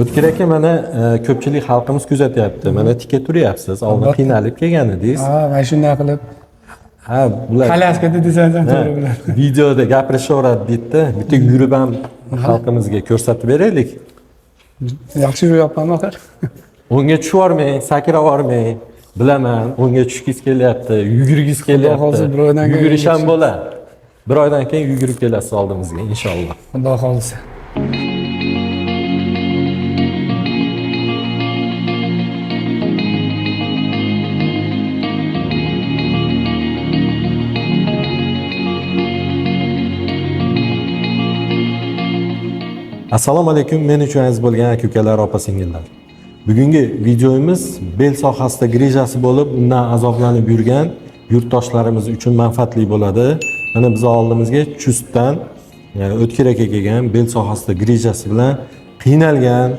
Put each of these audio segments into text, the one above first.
O'tkir aka, mana ko'pchilik xalqimiz kuzatyapti. Mana tika turyapsiz. Oldin Albatta. qiynalib kelgan edingiz. Ha, mana shunday qilib Ha, bular kolyaskada desangiz ham to'g'ri bo'ladi. Videoda gapirishaveradi deydi. Bitta yurib ham xalqimizga ko'rsatib beraylik. Yaxshi yuryapman axir. O'ngga tushivormang, sakravormang. Bilaman, o'ngga tushgingiz kelyapti, yugurgingiz kelyapti. Xohlasa bir oydan keyin Yugurish ham bo'ladi. Bir oydan keyin yugurib kelasiz oldimizga inshaalloh. Xudo xohlasa. Assalomu alaykum, men uchun aziz bo'lgan aka-ukalar, opa-singillar. Bugungi videomiz bel sohasida grijasi bo'lib, undan azoblanib yurgan yurtdoshlarimiz uchun manfaatli bo'ladi. Mana biz oldimizga Chustdan O'tkir aka kelgan, bel sohasida grijasi bilan qiynalgan,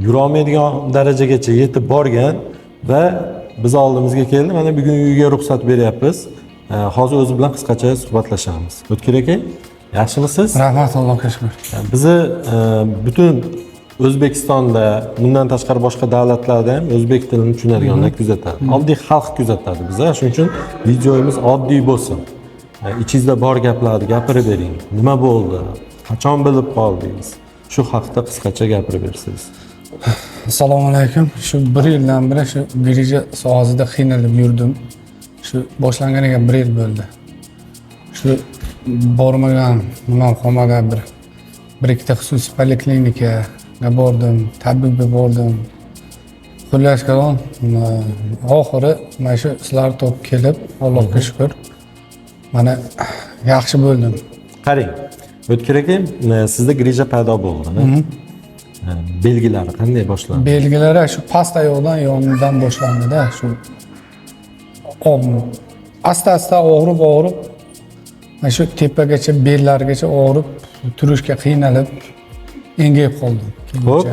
yurolmaydigan darajagacha yetib borgan va biz oldimizga keldi. Mana bugun uyga ruxsat beryapmiz. Hozir o'zi bilan qisqacha suhbatlashamiz. O'tkir aka, yaxshimisiz? Rahmat, Allohga shukur. Bizni butun O'zbekistonda, bundan tashqari boshqa davlatlarda ham o'zbek tilini tushunadiganlar kuzatadi. Oddiy xalq kuzatadi bizni. Shuning uchun videomiz oddiy bo'lsin. Ichingizda bor gaplarni gapirib bering. Nima bo'ldi? Qachon bilib qoldingiz? Shu haqda qisqacha gapirib bersangiz. Assalomu alaykum. Shu bir yildan beri shu grija sohasida qiynalib yurdim. Shu boshlanganiga bir yil bo'ldi. Shu bormagan nimam qolmagan, bir ikkita xususiy poliklinikaga bordim, tabibga bordim. Xullas kalom, oxiri mana shu sizlarni topib kelib, Allohga shukur. Mana yaxshi bo'ldim. Qarang, O'tkir aka, sizda grija paydo bo'ldi. Belgilari qanday boshlandi? Belgilari shu past oyoqdan yonidan boshlandida, shu asta-asta og'rib og'rib mana shu tepagacha, bellarigacha og'rib, turishga qiynalib, engayib qoldim. Xo'p,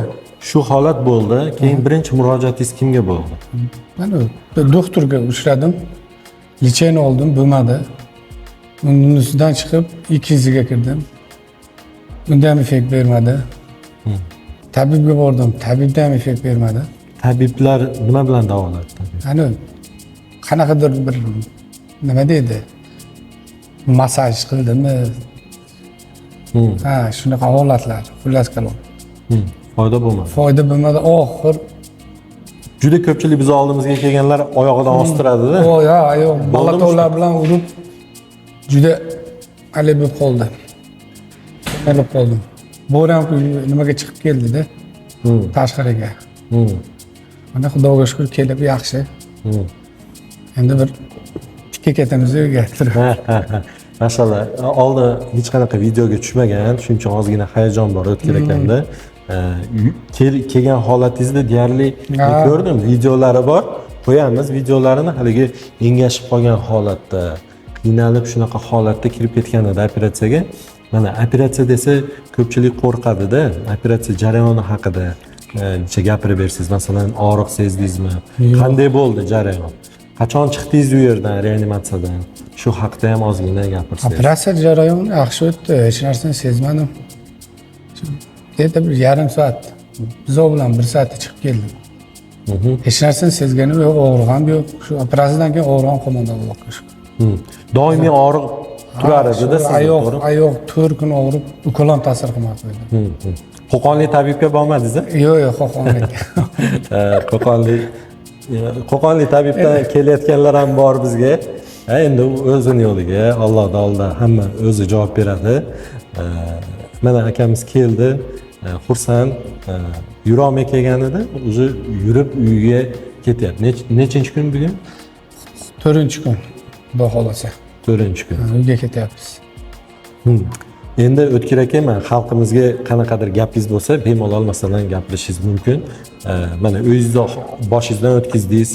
shu holat bo'ldi. Keyin birinchi murojaatingiz kimga bo'ldi? Mana bir doktorga uchradim. Lechение oldim, bo'lmadi. Uning ustidan chiqib ikkinchisiga kirdim. Unda ham effekt bermadi. Tabibga bordim, tabibda ham effekt bermadi. Tabiblar nima bilan davoladi? Tabib? Hani qanaqadir bir nima deydi, massaj qildimi? Ha, shunaqa holatlar, xullas kalom. Foyda bo'lmadi. Foyda bo'lmadi. Oxir Juda ko'pchilik biz oldimizga kelganlar oyog'idan ostiradida. O ya, yo'q, balatovlar bilan urib juda haligi bo'lib qoldi. Qiynalib qoldim. Bo'ri ham nimaga chiqib keldida, tashqariga. Mana Xudoga shukur kelib yaxshi. Endi bir tikka ketamiz uyga. Mashallah. Oldin hech qanaqa videoga tushmagan, shuning uchun ozgina hayajon bor O'tkir akamda. Kelgan holatingizda deyarli ko'rdim, videolari bor. Qo'yamiz videolarini, haligi engashib qolgan holatda, qiynalib shunaqa holatda kirib ketgan edi operatsiyaga. Mana operatsiya desa ko'pchilik qo'rqadida, operatsiya jarayoni haqida necha gapirib bersangiz, masalan, og'riq sezdingizmi? Qanday bo'ldi jarayon? Qachon chiqdingiz u yerdan, reanimatsiyadan? Shu haqda ham ozgina gapirsangiz. Operatsiya jarayoni yaxshi o'tdi, hech narsani sezmadim. Dedi bir yarim soat, bizov bilan bir soatda chiqib keldim. Hech narsani sezganim yo'q, og'riq ham yo'q. Shu operatsiyadan keyin og'riq ham qolmadi, Allohga shukur. Doimiy og'riq turar edida sizda, oyoq, to'g'ri? Oyoq 4 kun og'rib, ukol ham ta'sir qilmay qo'ydi. Qo'qonlik tabibga bormadingiz-a? Yo'q, yo'q, Qo'qonlik. Qo'qonlik tabibdan kelayotganlar ham bor bizga. Endi u o'zini yo'liga, Allohning oldida hamma o'zi javob beradi. Mana akamiz keldi, xursand, yurolmay kelgan edi, o'zi yurib uyiga ketyapti. Nechinchi kun bugun? 4-kun, Xudo xohlasa. 4-kun. Uyga ketyapmiz. Endi O'tkir aka, man xalqimizga qanaqadir gapingiz bo'lsa, bemalol masalan gapirishingiz mumkin. Mana o'zingizni boshingizdan o'tkazdingiz.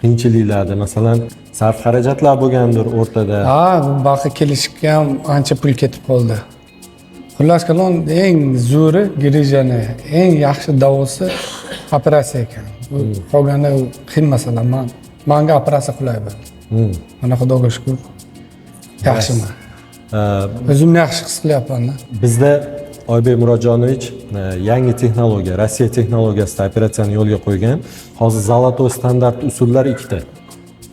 Qiyinchiliklarni, masalan, sarf xarajatlar bo'lgandir o'rtada. Ha, bu baqa kelishga ham ancha pul ketib qoldi. Xullas kalom, eng zo'ri grijani eng yaxshi davosi operatsiya ekan. Bu qolgani qiyin masala. Manga operatsiya qulay bo'ldi. Mana Xudoga shukur, yaxshiman. O'zimni yaxshi his qilyapman-da. Bizda Oybek Murodjonovich yangi texnologiya, Rossiya texnologiyasida operatsiyani yo'lga qo'ygan. Hozir золотой стандарт usullar ikkita.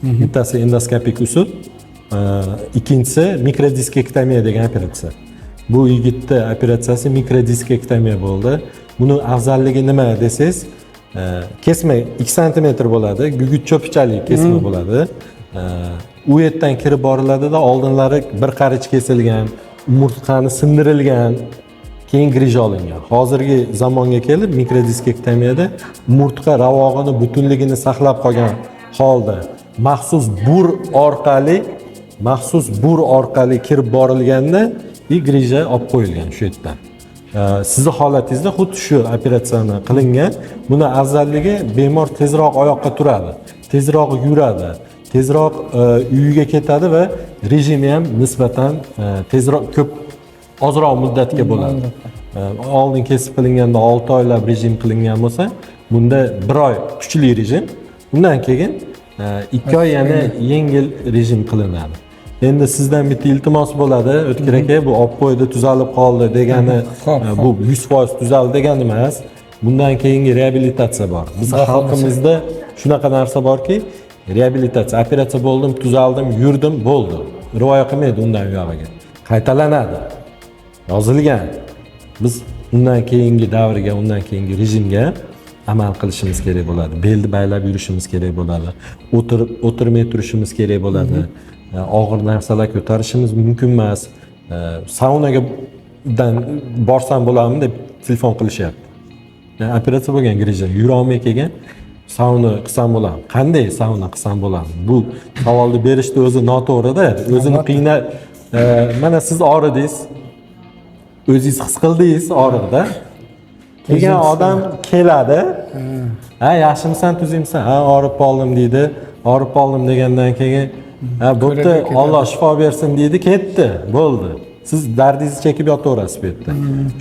Bittasi endoskopik usul, ikkinchisi mikrodiskektomiya degan operatsiya. Bu yigitni operatsiyasi mikrodiskektomiya bo'ldi. Buni afzalligi nima desangiz, kesma 2 santimetr bo'ladi, gugut cho'pichalik kesma bo'ladi. U yerdan kirib boriladida, oldinlari bir qarich kesilgan, umurtqani sindirilgan, keyin грыжа olingan. Hozirgi zamonga kelib mikrodiskektomiyada umurtqa ravog'ini butunligini saqlab qolgan holda maxsus bur orqali kirib borilganda и грыжа olib qo'yilgan shu yerdan. Sizni holatingizda xuddi shu operatsiyani qilingan. Buni afzalligi, bemor tezroq oyoqqa turadi, tezroq yuradi, tezroq uyiga ketadi va rejimi ham nisbatan tezroq, ko'p ozroq muddatga bo'ladi. Oldin kesib qilinganda 6 oylab rejim qilingan bo'lsa, bunda 1 oy kuchli rejim, undan keyin 2 oy yana yengil rejim qilinadi. Endi sizdan bitta iltimos bo'ladi, O'tkir aka, bu olib qo'ydi, tuzalib qoldi degani bu 100% tuzaldi degani emas. Bundan keyingi reabilitatsiya bor. Biz Xudo xohlasa. xalqimizda shunaqa narsa borki, reabilitatsiya, operatsiya bo'ldim, tuzaldim, yurdim, bo'ldi. Rioya qilmaydi undan uyog'iga. Qaytalanadi. Yozilgan. Biz undan keyingi davrga, undan keyingi rejimga amal qilishimiz kerak bo'ladi. Belni baylab yurishimiz kerak bo'ladi. O'tirib o'tirmay turishimiz kerak bo'ladi. Og'ir narsalar ko'tarishimiz mumkin emas. Saunaga dan borsam bo'ladimi deb telefon qilishyapti. Yani operatsiya bo'lgan, грыжа, yurolmay kelgan, sauna qilsam bo'ladimi? Qanday sauna qilsam bo'ladimi? Bu savolni berishni o'zi noto'g'rida. O'zini qiyna mana siz og'ridingiz, o'zingiz his qildingiz og'riqda. Kelgan odam keladi, ha, yaxshimisan, tuzukmisan, ha, og'rib qoldim deydi. Og'rib qoldim degandan keyin, ha, bo'pti, Ko'radi, ketadi. Olloh shifo bersin deydi, ketdi, bo'ldi. Siz dardingizni chekib yotaverasiz bu yerda.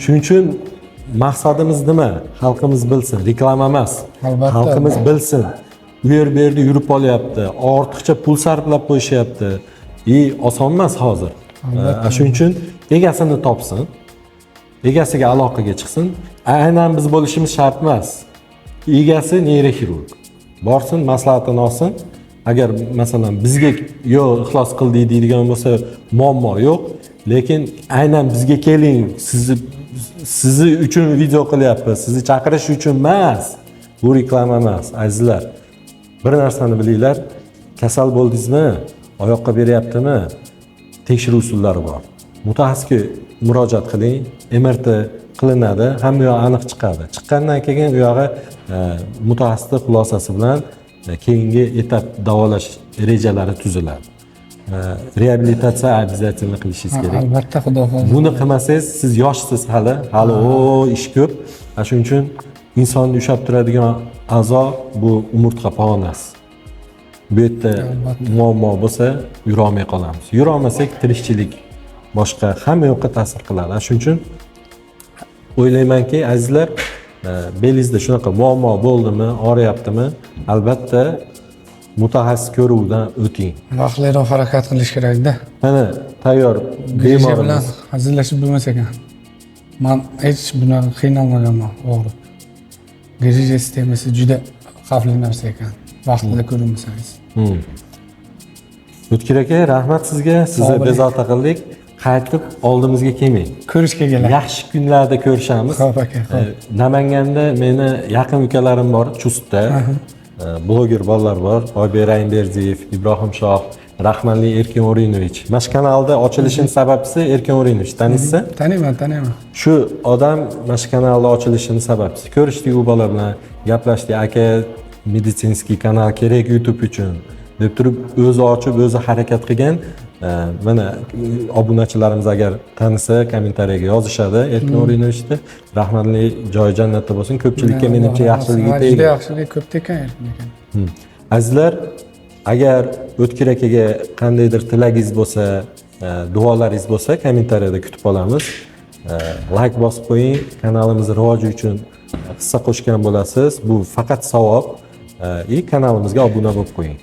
Shuning uchun maqsadimiz nima? Xalqimiz bilsin, reklama emas. Albatta. Xalqimiz bilsin, u yer bu yerda yurib olyapti, ortiqcha pul sarflab qo'yishyapti и oson emas hozir. Shuning uchun egasini topsin, egasiga aloqaga chiqsin. Aynan biz bo'lishimiz shart emas. Egasi neyroxirurg, borsin, maslahatini olsin. Agar, masalan, bizga yo'q, ixlos qildik deydigan bo'lsa, muammo yo'q, lekin aynan bizga keling, sizni uchun video qilyapmiz, sizni chaqirish uchun emas, bu reklama emas. Azizlar, bir narsani bilinglar: kasal bo'ldingizmi, oyoqqa beryaptimi, tekshiruv usullari bor, mutaxassisga murojaat qiling, MRT qilinadi, hamma yoq aniq chiqadi. Chiqqandan keyin u yog'i mutaxassisni xulosasi bilan keyingi etap davolash rejalari tuziladi. Reabilitatsiya обязательно qilishingiz kerak. Albatta, xudo xohlasa. Buni qilmasangiz, siz yoshsiz hali, hali o ish ko'p. Ana shuning uchun insonni ushlab turadigan a'zo bu umurtqa pog'onasi. Bu yerda muammo bo'lsa, yurolmay qolamiz. Yurolmasak, tirikchilik, boshqa hamma yoqqa ta'sir qiladi. Ana shuning uchun o'ylaymanki, azizlar, belingizda shunaqa muammo bo'ldimi, og'riyaptimi, albatta mutaxassis ko'ruvidan o'ting. Vaqtliroq harakat qilish kerakda. Mana tayyor Грыжа bilan bemorimiz. hazillashib bo'lmas ekan. Man hech bunaqa qiynalmaganman og'rib. Грыжа sistemasi juda xavfli narsa ekan, vaqtida ko'rinmasangiz. O'tkir aka, rahmat sizga. Sizni Sog' bo'ling. bezovta qildik. Qaytib oldimizga kelmang. Ko'rishga keladi. Yaxshi kunlarda ko'rishamiz. Xo'p aka, xo'p. Namanganda meni yaqin ukalarim bor, Chustda. Bloger bolalar bor. Oybek Rayimberdiyev, Ibrohim Shoh, Rahmanli Erkin O'rinovich. Mana shu kanalda ochilishini sababchisi Erkin O'rinovich. Taniysiz? Taniyman, taniyman. Shu odam mana shu kanalda ochilishini sababchisi. Ko'rishdik u bola bilan, gaplashdik, aka, медицинский kanal kerak YouTube uchun deb turib, o'zi ochib, o'zi harakat qilgan. Mana obunachilarimiz agar tanisa, kommentariyaga yozishadi Erkin O'rinovichni. Rahmatli, joyi jannatda bo'lsin. Ko'pchilikka, menimcha, yaxshiligi Juda tegdi. yaxshilik ko'p tekkan Erkin aka. Azizlar, agar O'tkir akaga qandaydir tilagingiz bo'lsa, duolaringiz bo'lsa, kommentariyada kutib olamiz. Layk bosib qo'ying, kanalimiz rivoji uchun hissa qo'shgan bo'lasiz. Bu faqat savob. И kanalimizga obuna bo'lib qo'ying.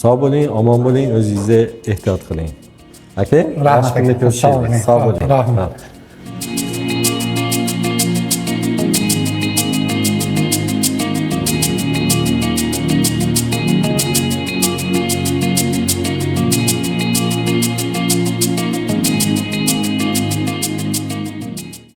Sog' bo'ling, omon bo'ling, o'zingizni ehtiyot qiling. Aka, Rahmat yaxshi kunda aka. Sog' ko'rishaylik. bo'ling. Sog' bo'ling. Rahmat. Ha.